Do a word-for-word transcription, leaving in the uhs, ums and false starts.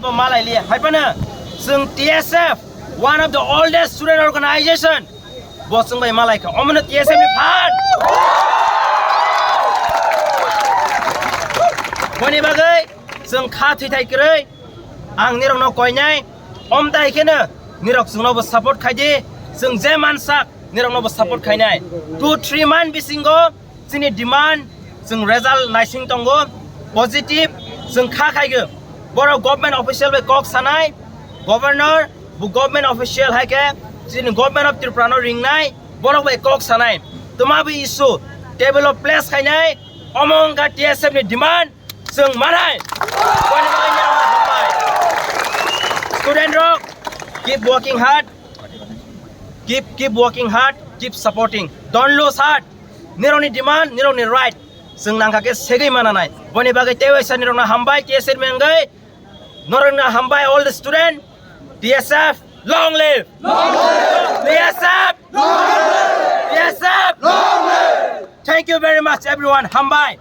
Bo malai liya. Hai phano chwng T S F, one of the oldest student organization. Bo chwng bai malai kha. Omono T S F ni phan. Boni bagwi chwng kha thwi thai kwrwi. Ang nirokno koinai. Omtai kheno nirok chwngno bo support khai di. Chwng je mansak nirokno bo support khainai. Two, three month bisingo chini demand, chwng result naising tongo, positive, chwng kha khaigo. Borok government official bai kok sanai, governor, bo government official hai khe chini government of Tripura no ringnai, borok bai kok sanai. Tuma bo issue, table o place khainai, omo wngkha T S F ni demand, chwng manai. Boni bagwi nirok hambai. Student rok, keep working hard, keep, keep working hard, keep supporting. Don't lose heart. Nirokni demand, nirokni right. Chwng nangkha khe segwi mananai. Boni bagwi tei waisa nirokno hambai, T S F ni wngwi. Norokno hambai, all the student. T S F, long live! Long live! T S F! Long live! T S F! Long live! Thank you very much, everyone. Hambai!